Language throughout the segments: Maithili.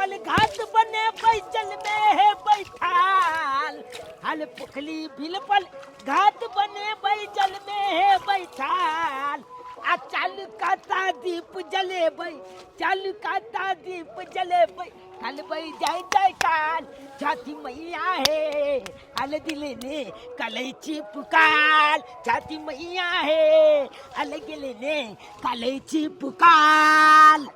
भिलपल घात बने बैजल में है बैठाल हल पुखली भिलपल घात बने बैजल में है बैठाल आ चल काता दीप जलेबै चल काता दीप जलेबै कलबै जय जय काल छठी मैया हे अल दिल ने कलैची पुकार छठी मैया हे अल दिल ने कलैची पुकार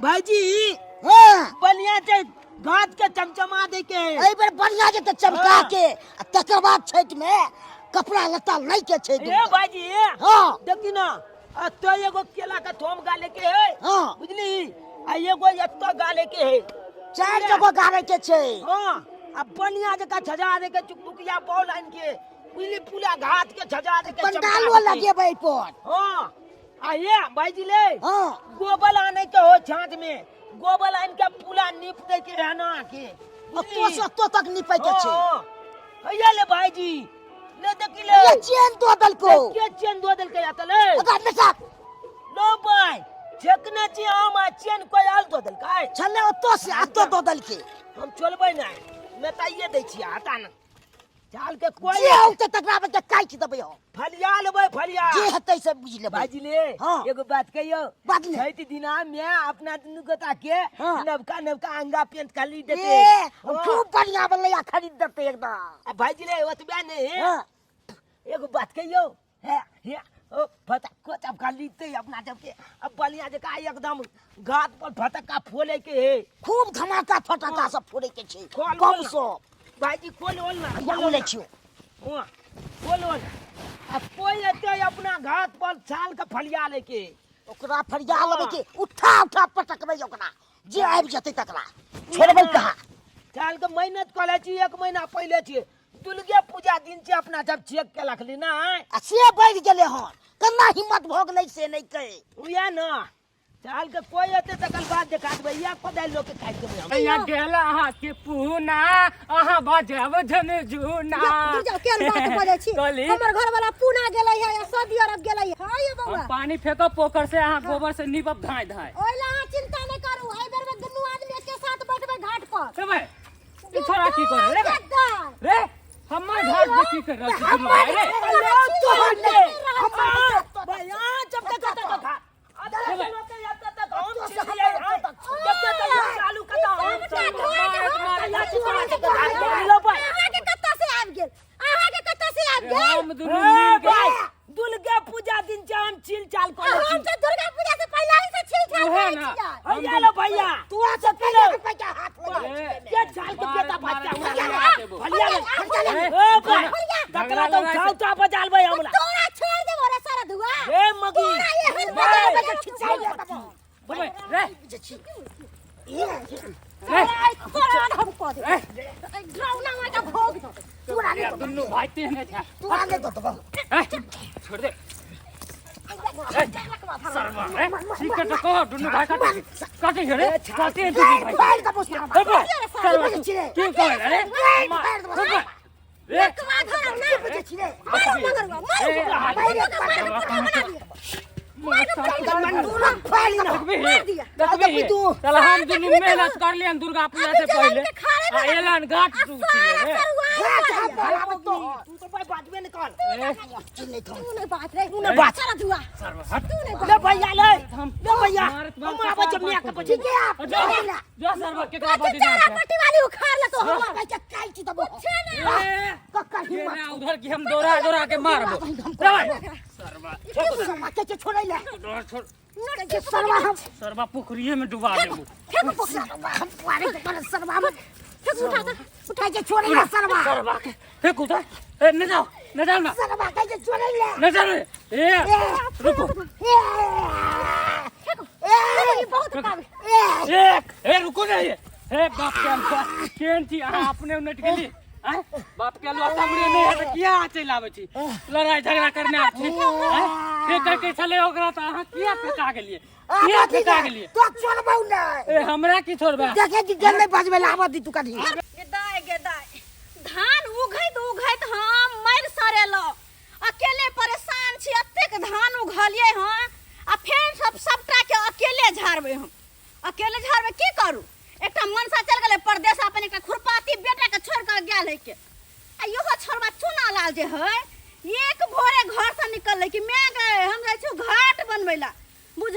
भाईजी हाँ बढ़िया से घाट के चमचमा दे के एहि बेर बढ़िया जेतै चमका के आ तकर बाद छठि में कपड़ा लत्ता लै के छै ए दुनू। भाईजी हाँ देखी ना अतो एगो केला के थोम गाले के है हाँ। बुझली आ एगो एतो गाले के है चारि जगह गाड़े के छै हाँ आ बढ़िया जगह छजा दे के चुकभुकिया बॉल आन के बुझली पूरा घाट के छजा दे के चमका पंडालो दे के। लगेबै एहि पर हाँ आ ये भाईजी ले हाँ गोबर आने के हो छाछ में गोबर आन के पूरा नीप दे के है ना के अतो से अतो तक निपै के छै हाँ, हैया ले भाईजी ले देखी ले ये चेन दो देलको के चेन दो देलकै या त ले ओकरा बेटा लो भाई छेकने छी हम आ चेन कोई आल दो देलकै छले ओतो से अतो दो देलके हम चलबै नै नेताइए दै छियै हटा ना चाल के कोई जे औते तकरा बच्चा काटि देबै हम फलिया लेबै फलिया जे हेतै से बुझि लेबै भाईजी ले हाँ। एगो बात कहियो बात ने। छठि दिना में अपना दुनू गोटा के हाँ। नवका नवका अंगा पेंट खाली देते ए हाँ। खूब बढ़िया बनलै खरीद देतै एकदम आ भाईजी ले ओतबे नहीं हाँ एगो बात कहियो हे हे ओ फटक्को सब खरीदते अपना सबके अब बढ़िया जकाँ एकदम गात पर फटक्का फोले के हे खूब धमाका फटाका सब फोड़े के छै खोल बम बोल। सब भाईजी खोल ओल ना या बोलै छियौ हुआं, खोल ओल आ कोई एते अपना घात पर छाल के फलिया लेके ओकरा फरिया लेबै के उठा उठा पटकबै ओकरा जे आबि जेतै तकरा छोड़बै कहाँ छाल के मेहनत करै छी एक महीना पहिले छी दुर्गे पूजा दिन छै अपना सब चेक केलक ली ना आ से बढ़ि गेलै हन केना हिम्मत भऽ गेलै से नहि कहे उएह ना चाल के कोई एते तकल बात देखा देबै या कोदारि लोग के काटि देबै हम यहाँ गेला अहाँ के पूना अहाँ बजाब झुनझुना दूर जाओ केहन बात बजै छी कहली हमर घर वाला पूना गेलै है या सऊदी अरब गेलै है हाँ ये हम बौआ पानी फेंकब पोखर से अहाँ गोबर से नीपब धाय धाय ओहि ला अहाँ चिंता नहि करू एहि बेर में दुनू आदमी एके साथ बैठबै घाट पर रे भाई ई छोरा की करे रे भाई? गद्दार रे हमर घाट पे की कर रहल छी दुनू भाई रे भाई जब तक तक खा रे भाई। चालू कता हम अहाँके कतऽ से आबि गेल अहाँके कतऽ से आबि गेल हम दुनू मिल के दुर्गा पूजा दिन छै हम छिल चाल करै हम छी तऽ दुर्गा पूजा से पहिले ही से छील छाल उहे करै ना। छियै हैया लो भैया तू से पहिले के पैसा हाथ लगा ए, के छाल के मार- बेटा मार- बच्चा मार- देबो। भैया ले ए, ए भाई झगड़ा तकरा तो लड़ाई उठाओ से- तो बजालबै हमरा तोरा छोड़ देबो रे सारा धुआ ए मगी तोरा एहन भाई, बजा बजा खिचाइ देबो भाई, रे रे तोरा हम कऽ देबो ड्राउना मार के भोग दो तोरा नहि दुनू भाई तेहने छै तोरा नहि दऽ देबौ ए, छोड़ दे सरवा रे ठीक है तो कहो दुनू भाई काटे काटे रे काटे दुनू भाई फाड़ देबौ सरवा ए भाई, सरवा बुझै छियै? की कहे रे फाड़ देबौ ए भाई, रे लकवा धरौ ना बुझै छियै मारू मगरुआ मारू ए, मारू मारू पुठा बना दिया तोरा फाड़ ना मार दिया। देखबी तू। चल हम दुनू मेहनत कर लियन दुर्गा पूजा से अभी जलन पहले के खाड़े आ में एलन गाठ आ टूटी सारा रे सरुआ हाथ हाथ बराबर तो तू तो भाई बाजबे नहीं कर ए, चिन्ह थो तू नहीं बात रे तू नहीं बात। सारा धुआ सरवा हट तू नहीं ले बात भैया ले ले भैया मारत हम आबै छै मियां के ठीक है आप जो जो सरवा के का कथी बदी चारा पट्टी वाली उखाड़ ले तो हमर पैसा काटि देबौ ए, कक्का ये हिम्मत ना उधर की हम दौड़ा दौड़ा के मारबो हमको सरवा सरवा के छोड़ै ले छोड़ छोड़ के सरवा हम सरवा पोखरिए में डुबा देबो फेंक पोखरा सरवा हम कुआरे के पर सरवा हम फेंक उठा दे उठा के छोड़ै ले सरवा सरवा के फेंक उधर ए न जाओ न जाओ ना सरवा के छोड़ै ले न जाओ रे ए रुको ए ये बहुत काबिल ए एक ए रुको ना ये हे बाप के हम केन छी अहाँ अपने उनट गेली आँय? बाप के अलुआ सामने नहीं है तऽ किया चलि आबै छी लड़ाई झगड़ा करने आबै छी आँय? फेंकै के छलै ओकरा तऽ अहाँ किया फेंका गेलियै किया फेंका गेलियै तो छोड़बौ नै ए हमरा की छोड़बै देखे कि गेल नहीं बजबै ला आबऽ दी तू कभी गेदाय गेदाय धान उघैत उघैत हम मरि सरेलो अकेले परेशान छी एतेक धान उघलियै हँ आ फेर सब सबटा के अकेले झाड़बै हम अकेले झाड़बै की करू एकटा मनसा आयल है के आ इहो छोड़बा चुना लाल जे है एक भोरे घर से निकललै कि मैं गए हम जाइ छी घाट बनबै ला बुझ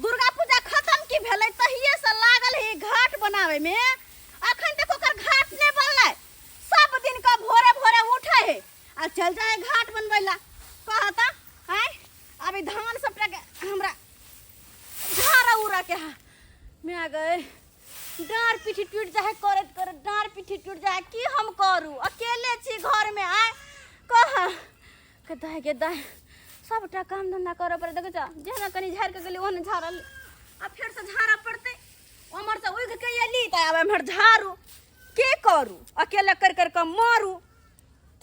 दुर्गा पूजा खत्म की भेलै तहिए से लागल है घाट बनावे में अखन तक ओकर घाट नहि बनलै सब दिन का भोरे भोरे उठे है आ चल जाए घाट बनबै ला कहता आय अभी धान सबटा के हमरा झाड़ा उड़ा के हा मैं गए डाँर पीठी टूट जाए करैत करैत डाँर पीठी टूट जाए की हम करू अकेले छी घर में आय कह के दाय के दाय सबटा काम धंधा करऽ पड़े देखै छ जेना कनि झाड़ि के गेली ओहने झाड़ल आ फेरसँ झाड़ऽ पड़तै ओम्हरसँ उघि के एली तऽ आब एम्हर झाड़ू की करू अकेले करि करि कऽ मरू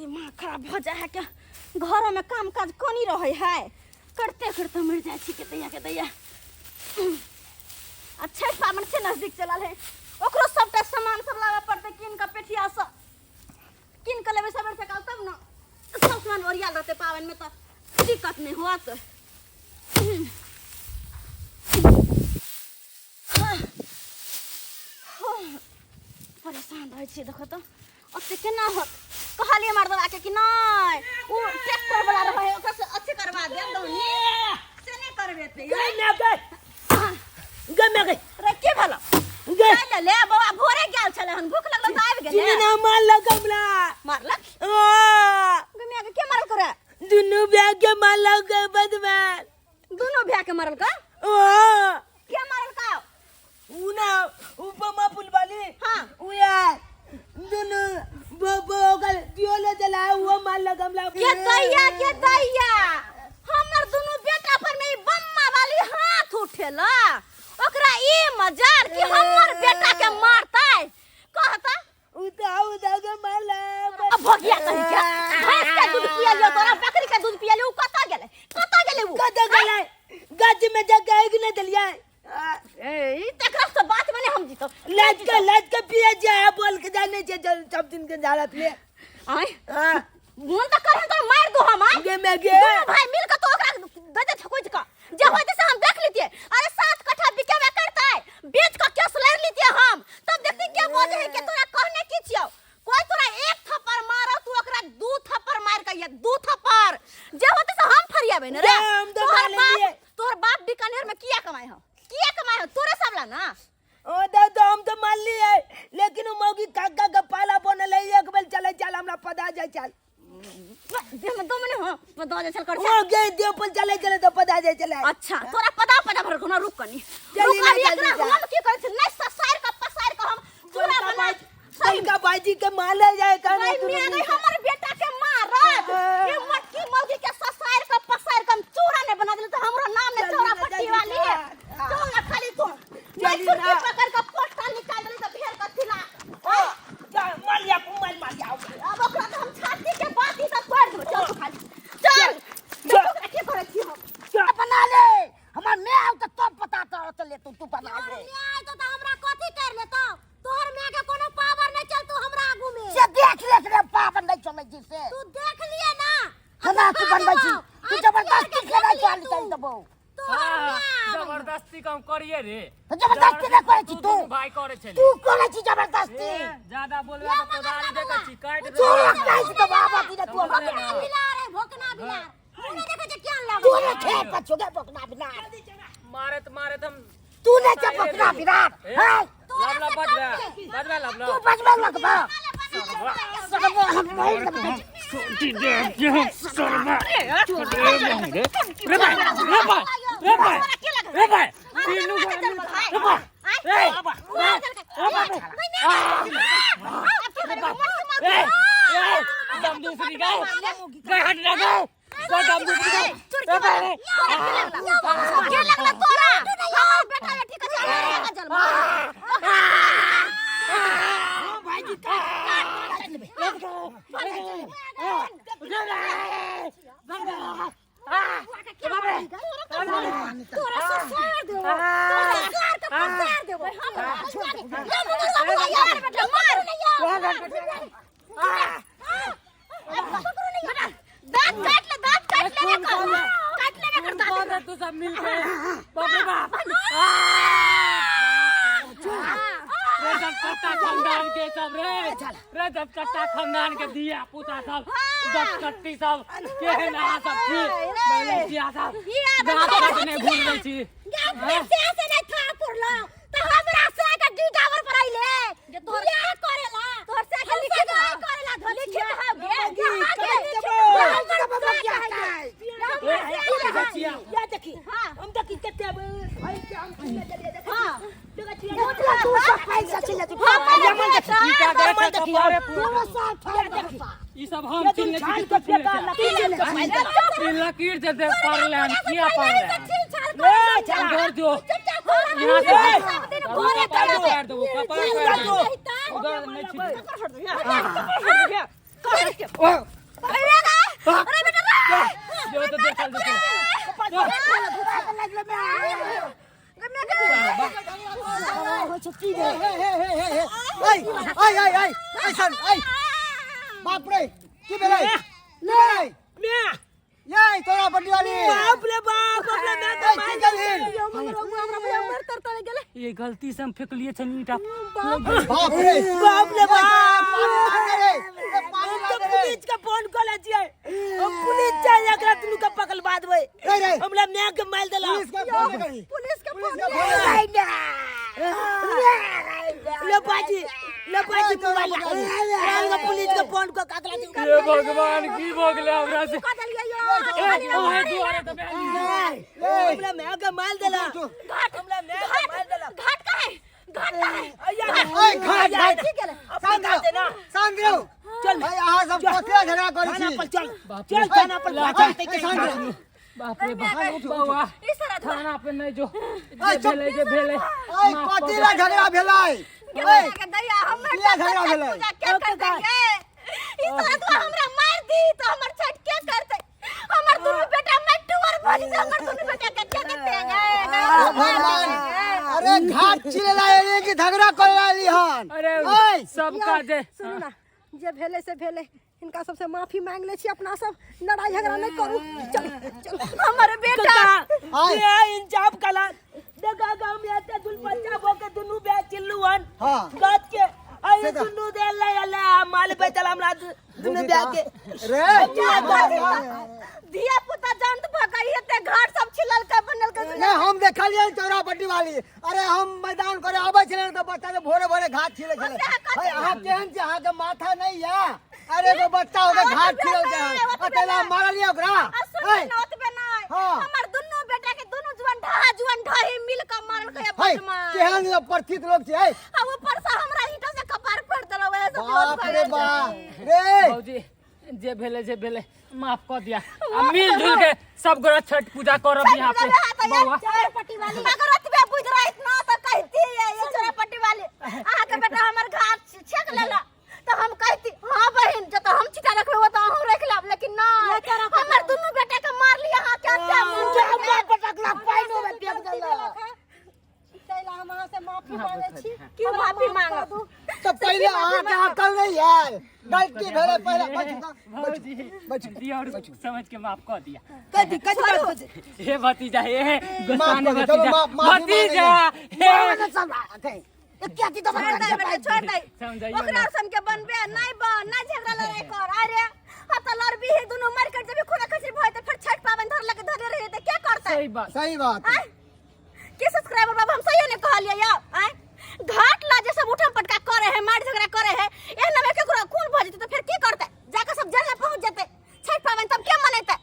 दिमाग खराब भऽ जाइ है के घरोमे काम काज कनी रहै है करते करते मरि जाइ छी के दैया के दैया आ छठि पाबनि से नजदीक चलल है ओकरो सबटा सामान सब लाबऽ पड़तै कीन कऽ पेठिया से कीन कऽ लेबै सबेर सकाल तब ने सब सामान ओरियाल रहतै पाबनिमे तऽ दिक्कत नहि होत परेशान रहै छियै देखो तऽ ओते केना होत कहलियै मर्दवा के कि नहि ओ ट्रैक्टर वाला रहै ओकरा से अच्छे करवा देब दौनी से नहि करबेतै गई मैं गई गई मैं गई रे की भेलो गई चलि ले बौआ भोरे गेल छलै हन भूख लगल तऽ आबि गेलै चिन्ह ना मार लगमला मारलक आ गमिया के के मारल करे दुनू ब्याह के मार लग गए बदमाश दुनू भैया के मारल का आ के मारल का उ ना उपमा पुल वाली हाँ। उ यार दुनू बो बो ओकर दियोले चला वो मार लगमला के दैया के दैया हमर दुनू बेटा पर में ई बम्मा वाली हाथ उठेला ओकरा ई मजार कि हमर बेटा के मारतै कहता उता उता के मारला अब भगिया कहीं के भैंस के दूध पिया लियो तोरा बकरी के दूध पिया लियो उ कतऽ गेलै कतऽ गेलै उ कत गेलै गाछ में जाके एक ने देलियै ए ई तकरा से बात में नहीं हम जीतो लाज के लाज के पिए जाए बोल के जाने छे सब दिन के झाड़त ले आय हां मोन तऽ करहन तो मार दो हम आय गे मैं गे दोनों भाई मिल के तो ओकरा दे दे थकुच का जे होते से हम देख लीतिए अरे सात कट्ठा बिकेबे करतै बेच के केस लड़ लीतिए हम तब देखती के बोझे है के तोरा कहने की छियौ कोई तोरा एक थप्पड़ मारो तू ओकरा दू थप्पड़ मार के एक दू थप्पड़ जे होते से हम फरियाबे ने रे हम तो तोहर मार बाप लेलिए। तोहर बाप बीकानेर में किया कमाए हो किया कमाए हो तोरे सब ला ना ओ दादा हम तो मान लिए लेकिन उ मौगी काका के पाला बनल है एक बेर चले चल हमरा पदा जाय चल देह में दम नहीं हो मैं दो चल कर ओ गे देव पर चले चले तो पदा जाय चले अच्छा तोरा पदा पदा भर कोना रुक कनी चली रुक ना अभी जल्दी एकरा जा। हम की करै छी नहीं ससार के पसार के हम चूरा बना सही बड़का भाईजी के माले जाए कहने भाई मियां गई हमर बेटा के मारत ये मोटकी मौगी के ससार के पसार के हम चूरा नहीं बना देले तो हमरो नाम ने जल्दी चौरा ना, पट्टी जल्दी वाली है जा। चल ना खाली तू नहीं जल्दी सुरकी ना। पकड़ के पोटा निकाल देले तो भेड़ के थिला मालिया माल मालिया अब ओकरा तो हम छाती के बाती से तोड़ देबो चल तू खाली चल चल। ओकरा की करै छी हम बना ले हमर मैं आउ त तब पता तो ले तू तू बना ले आय तो हमरा कथी कर लेतो तोहर माय के कोनो पावर नहीं चलतो हमरा आगू में से देख ले रे पावन नहीं चलै छी से तू देख लिए ना केना तू बनबै छी तू जबरदस्ती केना चल चल देबौ तोहर माय आबै। जबरदस्ती कम करिए रे जबरदस्ती नहि करै छी तू दुनू भाई करे छली तू करै छी जबरदस्ती ए, ज्यादा बोलबे तऽ कोदारी देखै छी काटि तू देबौ। लगता है तो बाबा दी तू हमरा भोकना बिलार है भोकना बिलार मुँह नहीं देखै छै केहन तू लगै ने खेत पर छुगे बोकना बिना मारैत मारैत हम तू ने के बोकना बिना हैं लबला बजबे बजबे लबला तू बजबे लगबा सकबो हम नहीं लगबा रे भाई रे भाई रे भाई रे भाई तीनू रे भाई ए ए ए दम दूसरी गाय गाय हट ना गाय गाय दम दूसरी गाय रे भाई रे के लगला तोरा हमर बेटा बेटी के जन्म जन्म भाईजी का तोरा ससुर देबो तोरा ससुर के पसार देबो हमरा ले मुगरुआ बुआ यार बेटा मार दांत काट ले दांत काट ले कर काट ले कर दांत तू सब मिल के बाप रे बाप रे सब पत्ता चल खानदान के सब रे रे दसकट्टा खानदान के धिया पुता सब दसकट्टी सब केहन अहाँ सब छी मलेशिया सब ई आदमी दाँत काटने घूम दै छी अपने से से नहीं था पुरलो तो हमरा से के डीडावर पर आइले जे तोहर बियाह करेला तोहर से के हम लिखित सगाई हौ। करेला लिखित हौ गे बचिया या देखी हाँ। हम देखी कते भाई के हम चिल्ला चलिए देखी हाँ। देखा तू सब पैसा चिल्ला तू हाँ, या मन देखी ई का या मन गए देखी कपारे पूरा साल फाड़ देखी ई सब हम ये चिल्ले तुम छी छान तू के चिल्ले फेंका लकीर के फायदा छी। ई लकीर जे दे पड़ले हन किया पड़ले हन ले चला उधर जो यहाँ यहाँ से सब दिन भोरे कपार फाड़ देबो कपार फाड़ देबो उधर नहीं छी अरे बेटा रे जो तो देखल देखल हो छै की रे हे हे हे हे हे ऐ ऐ ऐ ऐ ऐसन ऐ बाप रे की भेलै ले म्या ये तोरा बड्डी वाली बाप रे बाप अपना मैं तो ऐ, की गेलहिन ये गलती से हम फेंकलिए छन ईटा बाप रे बाप रे बाप पानी ला दे रे ए, पानी हम ला तो दे रे पुलिस का फोन कर छियै हम पुलिस चाहिए एकरा दुनू के पकड़वा देबै रे रे हमरा माय के मारि देला पुलिस के फोन करी पुलिस के पुलिस के फोन करी। ले बाजी ले बाजी मोबाइल मोबाइल के पुलिस के फोन को काकला ये भगवान की भऽ गेलै हमरा से कऽ देलियै यौ ए, ओहे दुआरे तऽ भेल हमरा माय के मारि देला हमरा माय के मारि देला घाट का है घाट का है अय्या ऐ घाट घाट ठीक है शांत रहो शांत रहो चल भाई अहाँ सब कथी झगड़ा करै थाना छी पर चल चल थाना पर ऐ, ऐ, शांत रहो बाप रे बाप बौआ ई सारा थाना पे नहीं जो ऐ, जे चुप। भेलै जे भेलै ऐ माफ कऽ कथी दे। ला झगड़ा भेलै ऐ के दैया हमर किया झगड़ा भेलै? पूजा के करतै गे ई सारा तो हमरा मार दी तो हमर छठ के करतै हमर दुनू बेटा मटुअर भरी से हमर दुनू बेटा के के करतै गे हे भगवान अरे घाट चिल्ला एली कि झगड़ा करे आली हन अरे ऐ सबका जे सुनू ना जे भेलै से भेलै हिनका सबसे माफी मांग लै छी अपना सब लड़ाई झगड़ा नहि करू चल चल हमर बेटा आय। ये इंसाफ कला देखा गांव में आते दुल बच्चा भोके दुनू बे चिल्लू हन हाँ। गात के आई से तो- दुनू दे ले ले माल बेचल हमरा दुनू बे के रे धिया पुता जंत भगई हेते घर सब छिलल के बनल के नहीं हम देखलियै तोरा बड्डी वाली अरे हम मैदान करे आबै छलै तऽ बच्चा के भोरे भोरे घाट छिलै छलै भाई अहाँ केहन छी अहाँके माथा नहीं या अरे एगो बच्चा ओकर घाट छिलल छै अकेला मारलियै ओकरा आ सुन है न ओतबे नहि हाँ। हमर दुनू बेटा के दुनू जुआन ढहा जुआन ढही मिल के मारल के है बदमाश केहन परिचित लोग छै है आ ऊपर से हमरा ईंटा से कपार फोड़ देलौ वएह सब बाप रे बाप रे भौजी जे भेलै जे भेलै माफ कऽ दिया आ मिल जुल के सब गोरा छठ पूजा करब यहाँ पे बौआ पट्टी वाली अगर ओतबे बुझ रहित ना तो कहती ये ये चोरा पट्टी वाली अहाँ के बेटा हमर घाट छेक लेला तो हम कहती हाँ बहन जब हम छिटा रखबे वो तो अहूँ रख लेब लेकिन ना हमर दुनू बेटा के मार लिया अहाँ क्या क्या हमरा पटकला पाइनो में फेंक देलक तैला हम अहाँ से माफी मांगे छी क्यों माफी मांगब तऽ पहिले अहाँके अकल नहीं आयल गलती भेलै पहिले बैठू तऽ, भौजी बैठू दिया और समझ के माफ कऽ दिया कथी कथी बात खोजे हे भतीजा हे माफ गुस्सा कऽ दे, चलो, भतीजा माफ- माफी भतीजा हे सब क्या तो छोड़ दे बेटा छोड़ दे समझाइयो ना। ओकरा सन के बनबे नहीं बन नहीं झगड़ा लड़ाई कर अरे हाँ तो लड़बी है दुनू मर कर जब खूना खचरी भय तो फिर छठ पावन धर लगे धरे रहे तो क्या करते सही बात सही बात आय के सब्सक्राइबर बाबा हम सही ने कहलिए यौ आय घाट ला जे सब उठम पटका करे है मार झगड़ा करे है एहना में केकरो खून भ जेते तो फिर की करते जाके सब जेल में पहुंच जेते छठ पावन तब के मनेते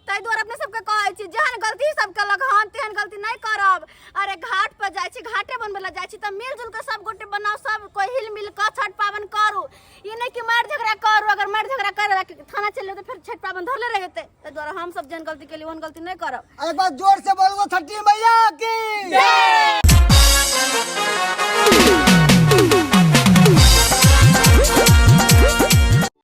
ताहि दुआरे अपने सबके कहै छी जेहन गलती सब केलक हन तेहन गलती नहि करब अरे घाट पर जाइ छी घाटे बनबै लए जाइ छी तऽ मिल जुल के सब गोटे बनाउ सब कोइ हिल मिल कऽ छठ पाबनि करू ई नहि कि मारि झगड़ा करू अगर मारि झगड़ा करे थाना चलि जेतै फेर छठि पाबनि धरले रहि जेतै ताहि दुआरे हम सब जेहन गलती केलियै ओहन गलती नहि करब एक बार जोर से बोलबो छठी मैया की।